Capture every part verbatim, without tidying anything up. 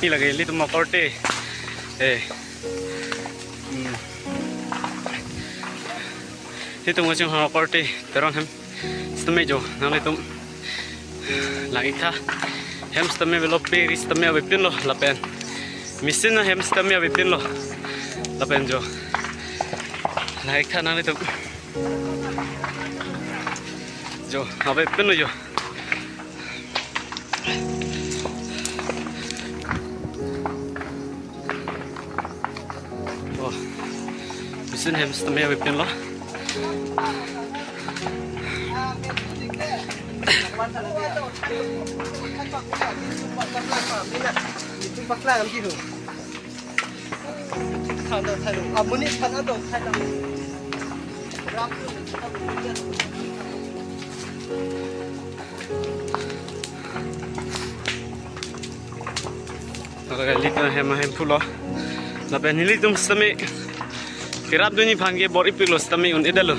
Ni lake ilitum akorte. Eh. Hmm. Ilitum kachonghong akorte Teron hem sitame jo nanglitum lang-iktha. Hem sitame avelo, pe ri sitame avepinlo lapen machine ahem sitame avepinlo lapen jo lang-iktha nanglitum. Jo, avepinlo jo. Oh, machine hem sitame avepinlo. Lake ilitum ahem ahemphu lo. Lapen nelitum sitame kerapdunji aphan ke bor-ipiklo sitame un-edetlo.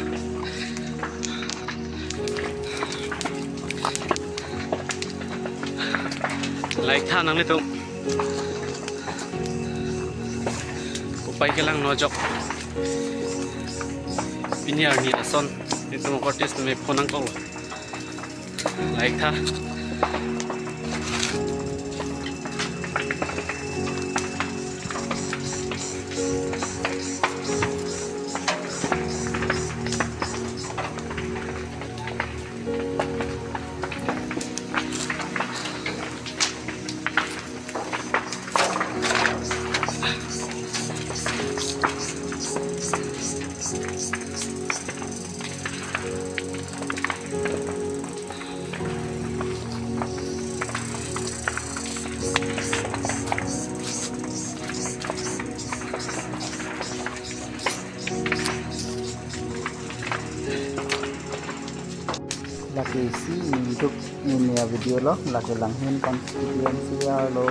Lang-iktha nanglitum. Upai kelang nojok. Pini arni ason ilitum akorte sitame phonangkoklo. Lang-iktha. Lake isi ningduk nini a-video lo, lake Langhin constituency arlo.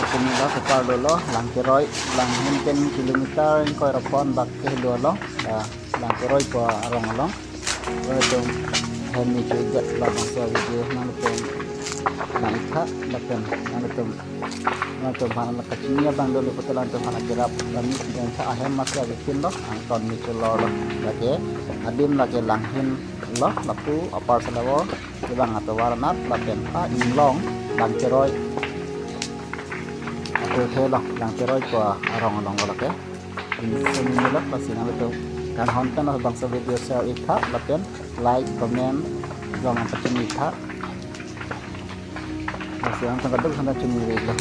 Kumi lo kepar lo, Langkeroi, Langhin pen kilometer ingkoi ra phongo bak kehelo lo, ah, Langkeroi pu arong along. Latum hem ni chejat labangso video nanglitum lang-iktha, lapen nanglitum, nanglitum aphan kachini abang dolo pute latum aphan kerap kami dan sa ahem masi avepinlo, angton ni chololo. Lake adim lake Langhin lo, lapu apar selevo, kevang atovar anat, lapen pa inglong Langkeroi. Atovar helo, Langkeroi pu arong along lo lake. Insun ni lo, lasi nanglitum kanghon pen labangso video share-iktha, lapen like, comment, jong pachini-iktha. Lasi nangtum kaduk santa chini-iklo.